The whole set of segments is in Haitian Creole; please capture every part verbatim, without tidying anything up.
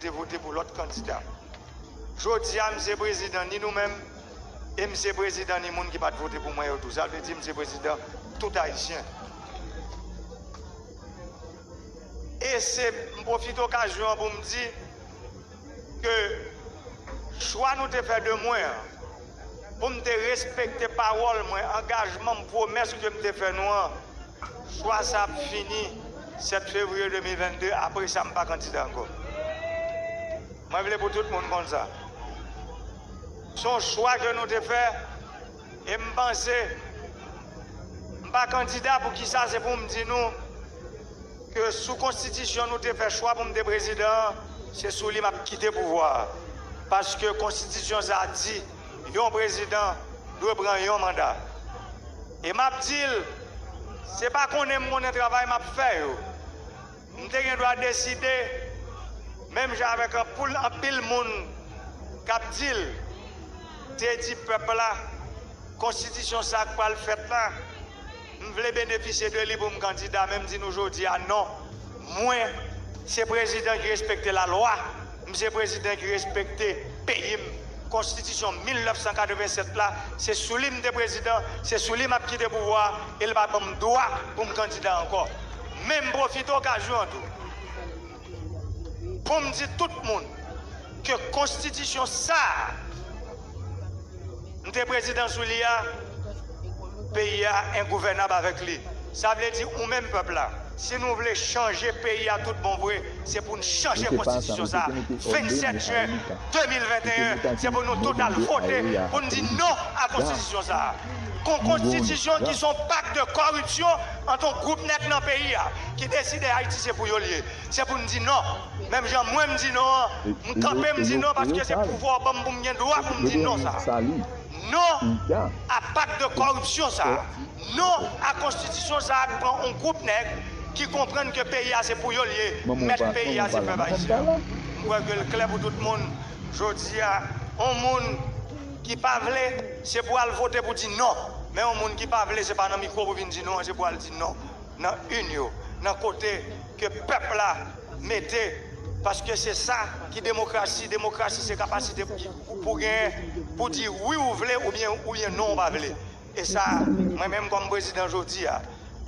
te vote pou lòt kandida. Jodi a, m se prezidan ni nou menm, e m se prezidan ni moun ki pa t vote pou mwen yo tou. Sa vle di m se prezidan tout Ayisyen. E se, m pwofite okazyon an pou m di ke chwa nou te fè de mwen an, pou m te respekte pawòl mwen, angajman m, pwomès ke m te fè nou an, chwa sa ap fini sèt fevriye de mil vennde, apre sa m pa kandida ankò. Mwen vle pou tout moun konn sa. Se yon chwa ke nou te fè, e m panse, m pa kandida, poukisa se pou m di nou ke sou konstitisyon nou te fè chwa pou m te prezidan an, se sou li m ap kite pouvwa a. Paske konstitisyon sa a di yon prezidan dwe pran yon manda. E m ap di l, se pa konnen m konnen travay m ap fè yo. M te gen dwa deside, menm jan avèk anpoul, anpil moun k ap di l, te di pèp la, konstitisyon sa k pral fèt la, m vle benefisye de li pou m kandida, men m di nou jodi a non. Mwen, se prezidan ki respekte lalwa, m se prezidan ki respekte peyi m. Konstitisyon mil nèf san katrevennsèt la, se sou li m te prezidan, se sou li m ap kite pouvwa a, e l pa ban m dwa pou m kandida ankò. Men m pwofite okazyon an tou pou m di tout moun ke konstitisyon sa a, m te prezidan sou li a, peyi a engouvènab avèk li. Sa vle di, ou menm pèp la, si nou vle chanje peyi a tout bon vre, se pou n chanje konstitisyon sa a. Vennsèt jen de mil venteyen, se pou nou tout al vote pou n di non a konstitisyon sa a. Kon konstitisyon ki se yon pak de kòripsyon ant yon gwoup nèg nan peyi a ki deside Ayiti se pou yo l ye. Se pou n di non. Menm jan mwen m di non an, m kanpe m di non paske se pouvwa w ban m pou m gen dwa pou m di non sa. Non a pak de kòripsyon sa a. Non a konstitisyon sa a k pran yon gwoup nèg ki konprann ke peyi a se pou yo l ye, mèt peyi a se pèp ayisyen an. M kwè ke l klè pou tout moun. Jodi a, yon moun ki pa vle, se pou al vote pou di non. Men yon moun ki pa vle, se pa nan mikwo pou vin di non, se pou al di non nan urn yo, nan kote ke pèp la mete, paske se sa ki demokrasi. Demokrasi se kapasite pou, pou genyen, pou di wi ou vle oubyen, oubyen non ou pa vle. E sa, mwen menm kòm prezidan jodi a,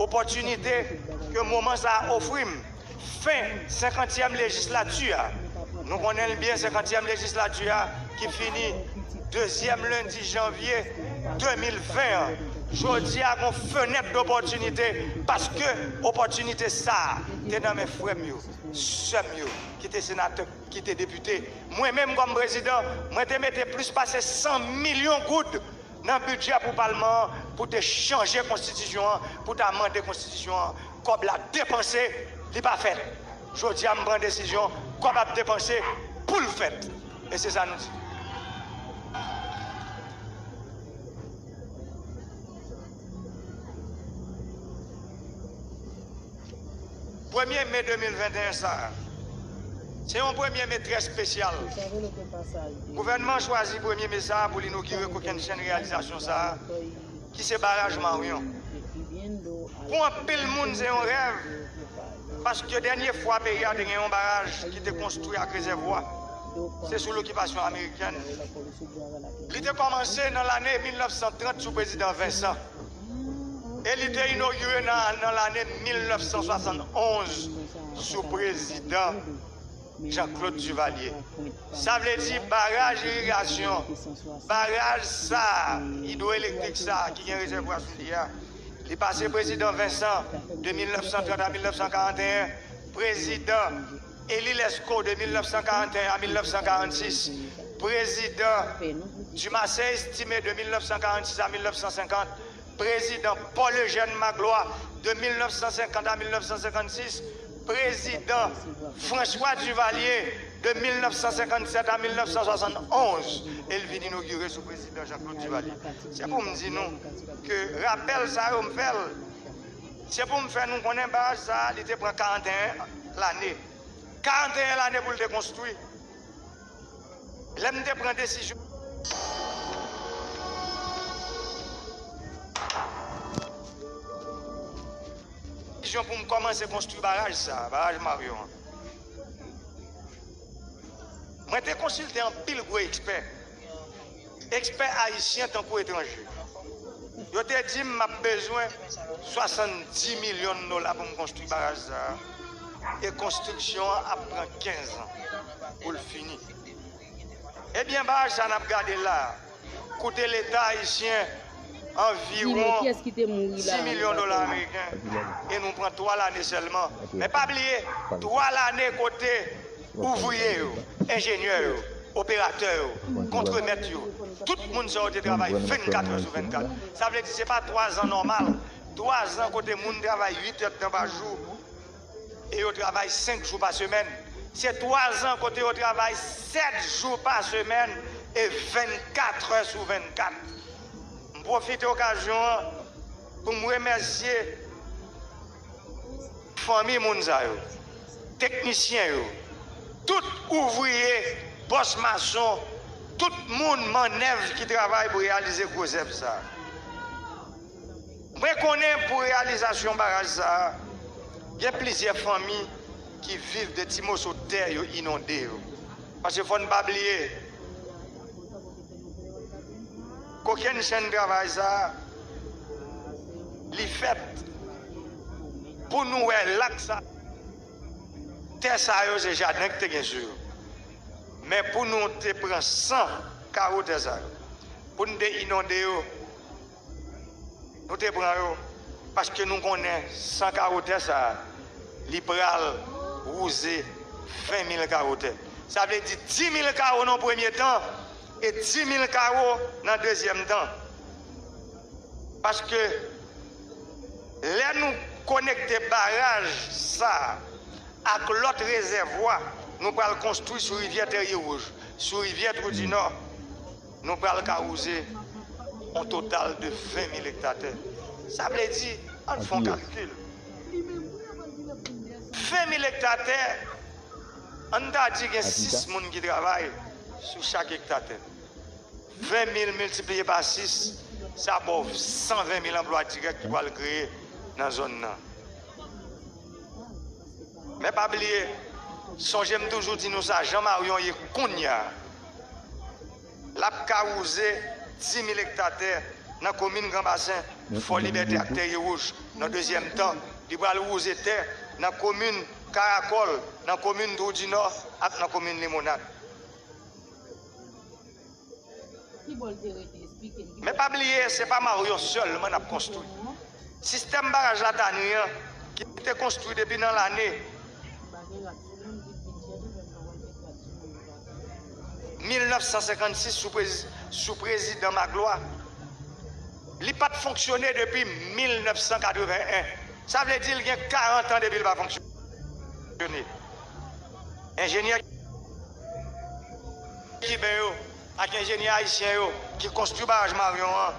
opòtinite ke moman sa a ofri m, fen senkantyèm lejislati a, nou konnen l byen, senkantyèm lejislati a ki fini dezyèm lendi janvye de mil ven an. Jodi a, gen yon fenèt dopòtinite, paske opòtinite sa a te nan men frè m yo, sè m yo, ki te senatè, ki te depite. Mwen menm, kòm prezidan, mwen te mete plis pase san milyon goud nan bidjè pou palman an, pou te chanje konstitisyon an, pou te amande konstitisyon an. Kòb la depanse, li pa fèt. Jodi a, m pran desizyon, kòb ap depanse pou l fèt. E se sa nou di. Premye me de mil venteyen sa a, se yon premye me trè espesyal. Gouvènman an chwazi premye me sa a pou l inogire kokennchenn reyalizasyon sa a, ki se baraj Maryon. Pou anpil moun, se yon rèv, paske dènye fwa peyi a te gen yon baraj ki te konstwi ak rezèvwa, se sou lokipasyon amerikèn. Li te kòmanse nan lane mil nèf san trant sou prezidan Vincent. E li te inogire nan, nan lane mil nèf san swasann onz sou prezidan Jean Claude Duvalier. Sa vle di baraj irigasyon, baraj sa, idwoelektrik sa ki gen rezèvwa sou li a, li pase prezidan Vincent de mil nèf san trant a mil nèf san karanteyen, prezidan Élie Lescot de mil nèf san karanteyen a mil nèf san karannsis, prezidan Dumarsais Estimé de mil nèf san karannsis a mil nèf san senkant, prezidan Paul Eugène Magloire de mil nèf san senkant a mil nèf san senkannsis, prezidan François Duvalier de mil nèf san senkannsèt a mil nèf san swasann onz, e l vin inogire sou prezidan Jean Claude Duvalier. Se pou m di nou ke rapèl sa yo m fè l, se pou m fè nou konnen baraj sa a, li te pran karanteyen lane. Karanteyen lane pou l te konstwi. Lè m te pran desizyon, desizyon pou m kòmanse konstwi baraj sa a, baraj Maryon an. Mwen te konsilte anpil gwo ekspè, ekspè ayisyen tankou etranje. Yo te di m m ap bezwen swasanndis milyon dola pou m konstwi baraj sa a, e konstriksyon an ap pran kenz an pou l fini. Ebyen, baraj sa n ap gade la a, koute Leta ayisyen anviwon sis milyon dola ameriken, e nou pran twa lane sèlman. Men pa bliye, twa lane kote ouvriye yo, enjenyè yo, operatè yo, kontremèt yo, tout moun sa yo te travay vennkat è sou vennkat. Sa vle di se pa twa zan nòmal, twa zan kote moun travay uit èdtan pa jou, e yo travay senk jou pa semèn. Se twa zan kote yo travay sèt jou pa semèn e vennkat è sou vennkat. M pwofite okazyon an pou m remèsye fanmi moun sa yo, teknisyen yo, tout ouvriye, bòs mason, tout moun mannèv ki travay pou reyalize gwo zèv sa a. Mwen konnen pou reyalizasyon baraj sa a, gen plizyè fanmi ki viv de ti moso tè yo inonde yo. Paske fò n pa bliye, kokenn chenn travay sa a, li fèt pou nou wè lak sa. Tè sa yo se jaden ki te gen sou yo. Men pou nou te pran san kawo tè sa yo, pou n te inonde yo, nou te pran yo, paske nou konnen san kawo tè sa a, li pral wouze ven mil kawo tè. Sa vle di dis mil kawo nan premye tan e dis mil kawo nan dezyèm tan. Paske lè nou konekte baraj sa a ak lòt rezèvwa nou pral konstwi sou rivyè Tèrye Wouj, sou rivyè Twou di Nò, nou pral ka wouze yon total de ven mil ekta tè. Sa vle di, ann fè yon kalkil. Ven mil ekta tè, ann ta di gen sis moun ki travay sou chak ekta tè. Ven mil miltipliye pa sis, sa ba w san ven mil anplwa dirèk ki pral kreye nan zòn nan. Men pa bliye, sonje m toujou di nou sa, jan Maryon ye kounye a, l ap ka wouze dis mil ekta tè nan komin Gran Basen, Fò Libète ak Tèrye Wouj. Nan dezyèm tan, li pral wouze tè nan komin Karakòl, nan komin Twou di Nò ak nan komin Limonad. Men pa bliye, se pa Maryon sèlman n ap konstwi. Sistèm baraj Latanri an, ki te konstwi depi nan lane mil nèf san senkannsis sou prezi-, sou prezidan Magloire, li pa t fonksyone depi mil nèf san katreven en. Sa vle di l gen karant an depi l pa fonksyone. Enjenyè kiben yo ak enjenyè ayisyen yo ki konstwi baraj Maryon an,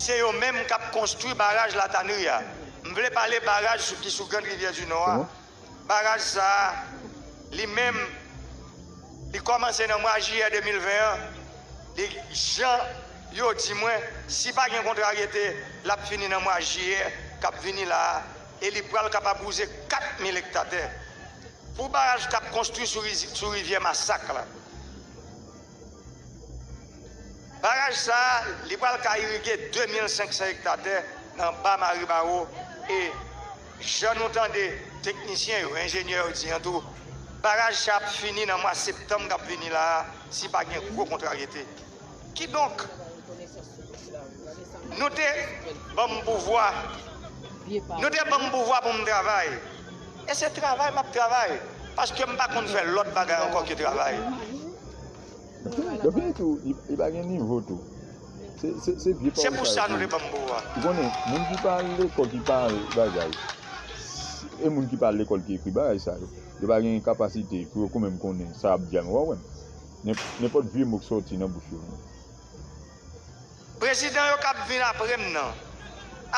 se yo menm k ap konstwi baraj Latanri a. M vle pale baraj sou, ki sou Grand Rivière du Nord a. Baraj sa a, li menm, li kòmanse nan mwa jiyè de mil ven an. Li, jan yo di mwen, si pa gen kontraryete, l ap fini nan mwa jiyè k ap vini la a, e li pral kapab wouze kat mil ekta tè. Pou baraj k ap konstwi sou rizi-, sou rivyè Masak la. Baraj sa a, li pral ka irige de mil senk san ekta tè nan ba Maribawo, e jan nou tande teknisyen yo, enjenyè yo di an tou, baraj sa ap fini nan mwa septanm k ap vini la a, si pa gen gwo kontraryete. Kidonk, nou te ban m pouvwa, nou te ban m pouvwa pou m travay. E se travay m ap travay, paske m pa konn fè lòt bagay ankò ke travay. Yo fini tou, li, li pa gen nivo tou. Se, se, se vye pawòl sa yo. Se pou sa nou te ban m pouvwa. Ou konnen, moun ki pa al lekòl, ki pa al bagay, e moun ki pa al lekòl ki ekri bagay sa yo, yo pa gen kapasite pou yo kanmenm konnen sa y ap di a, men w a wè m. Nenp-, nenpòt vye mo k sòti nan bouch yo. Prezidan yo k ap vin apre m nan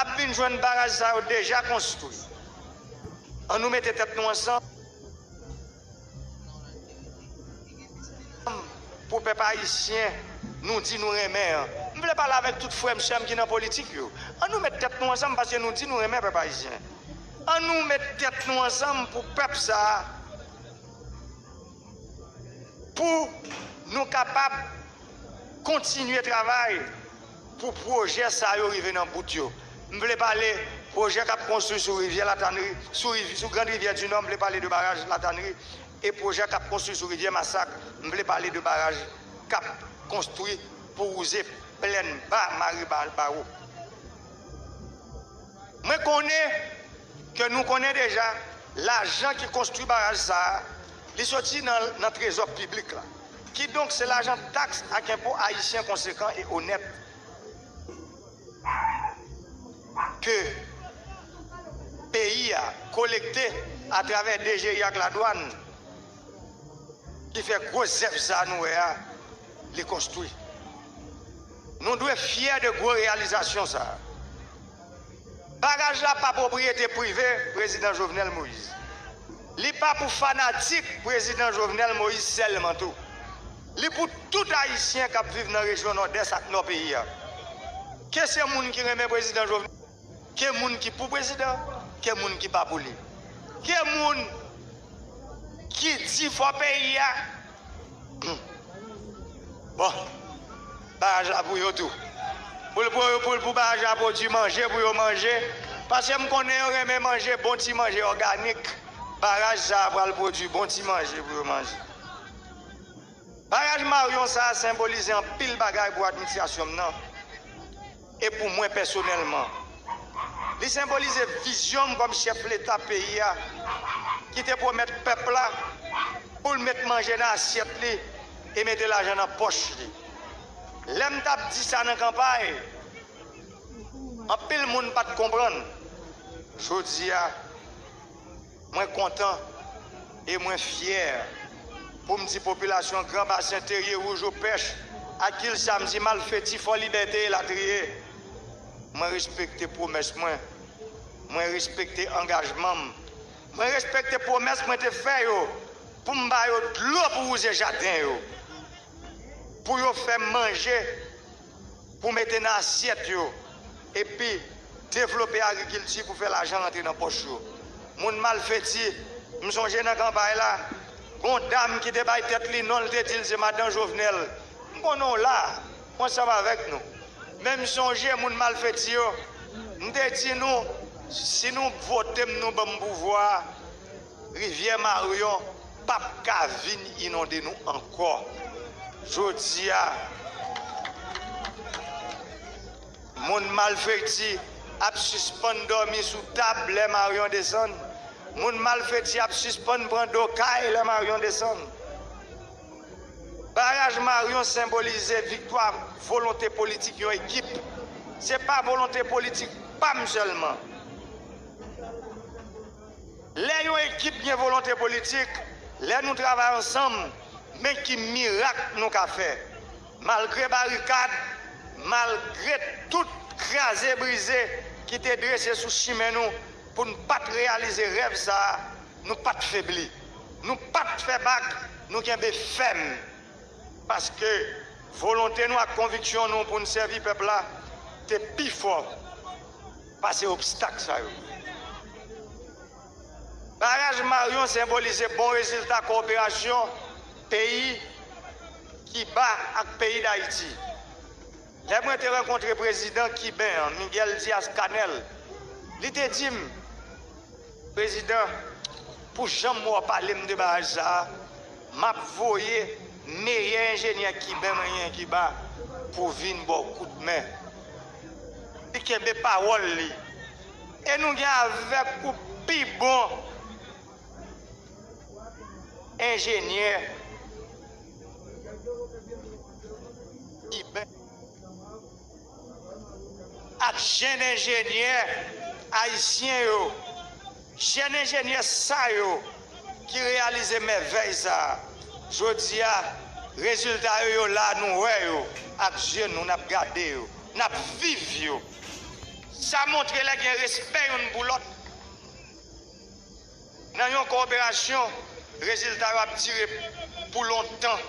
ap vin jwenn baraj sa yo deja konstwi. Ann nou mete tèt nou ansanm pou pèp ayisyen nou di nou renmen an. M vle pale avèk tout frè m, sè m ki nan politik yo. Ann nou met tèt nou ansanm paske nou di nou renmen pèp ayisyen. Ann nou met tèt nou ansanm pou pèp sa a pou nou kapab kontinye travay pou pwojè sa yo rive nan bout yo. M vle pale pwojè k ap konstwi sou rivyè Latanri, sou riv-, sou Grand Rivière du Nord, m vle pale de baraj Latanri, e pwojè k ap konstwi sou rivyè Masak, m vle pale de baraj k ap konstwi pou wouze Plèn Ba, Mare Ba-, Bawo. Mwen konnen ke nou konnen deja lajan ki konstwi baraj sa a, li soti nan, nan trezò piblik la. Kidonk, se lajan taks ak enpo ayisyen konsekan e onèt ke peyi a kolekte atravè D G I ak ladwàn ki fè gwo zèv sa a nou wè a, li konstwi. Nou dwe fyè de gwo reyalizasyon sa a. Baraj la pa pwopriyete prive Prezidan Jovenel Moïse. Li pa pou fanatik Prezidan Jovenel Moïse sèlman tou. Li pou tout Ayisyen k ap viv nan rejyon Nòdès ak Nò peyi a. Ke se moun ki renmen Prezidan Jovenel, ke moun ki pou prezidan, ke moun ki pa pou li. Ke moun ki di fò peyi a. Bon, baraj la pou yo tou. Pou l, pou, pou, pou baraj la pwodui manje pou yo manje. Paske m konnen yo renmen manje, bon ti manje òganik. Baraj sa a pral pwodui bon ti manje pou yo manje. Baraj Marion sa a senbolize anpil bagay pou administrasyon m nan e pou mwen pèsonèlman. Li senbolize vizyon m kòm chèf Leta peyi a, ki te pwomèt pèp la pou l met manje nan asyèt li e mete lajan nan pòch li. Lè m t ap di sa nan kanpay, anpil moun pa t konprann. Jodi a, mwen kontan e mwen fyè pou m di popilasyon Gran Basen, Terye Wouj, Opèch, ak Kilsa, m di Malfeti, Fò Libète, elatriye. Mwen respekte pwomès mwen. Mwen respekte angajman m. Mwen respekte pwomès mwen te fè yo pou m ba yo dlo pou wouze jaden yo, pou yo fè manje pou mete nan asyèt yo, epi devlope agrikilti pou fè lajan rantre nan pòch yo. Moun Malfeti, m sonje nan kanpay la, gon dam ki te bay tèt li non, l te di l se madan Jovenel. M konnen w la, w ansanm avèk nou. Men m sonje moun Malfeti yo, m te di nou, si nou vote m, nou ban m pouvwa a, Rivyè Marion p ap ka vin inonde nou ankò. Jodi a, moun Malfeti ap sispann dòmi sou tab lè Marion desann. Moun Malfeti ap sispann pran do kay lè Marion desann. Baraj Marion senbolize viktwa volonte politik yon ekip. Se pa volonte politik pa m sèlman. Lè yon ekip gen volonte politik, lè nou travay ansanm, men ki mirak nou ka fè. Malgre barikad, malgre tout kraze brize ki te drese sou chimen nou pou n pa t reyalize rèv sa a, nou pa t febli. Nou pa t fè bak, nou kenbe fèm. Paske volonte nou ak konviksyon nou pou n sèvi pèp la te pi fò pase obstak sa yo. Baraj Marion senbolize bon rezilta kowoperasyon peyi Kiba ak peyi Dayiti. Lè mwen te rankontre prezidan kiben an, Miguel Diaz-Canel, li te di m, Prezidan, pou jan m wè w pale m de baraj sa a, m ap voye meyè enjenyè kiben mwen gen Kiba pou vin ba w kout men. Li kenbe pawòl li. E nou gen avèk ou pi bon enjenyè kiben ak jèn enjenyè ayisyen yo, jèn enjenyè sa yo ki reyalize mèvèy sa a. Jodi a, rezilta yo, yo la, nou wè yo ak je nou, n ap gade yo, n ap viv yo. Sa montre lè gen respè youn pou lòt. Nan yon kowoperasyon, rezilta yo ap dire pou lontan.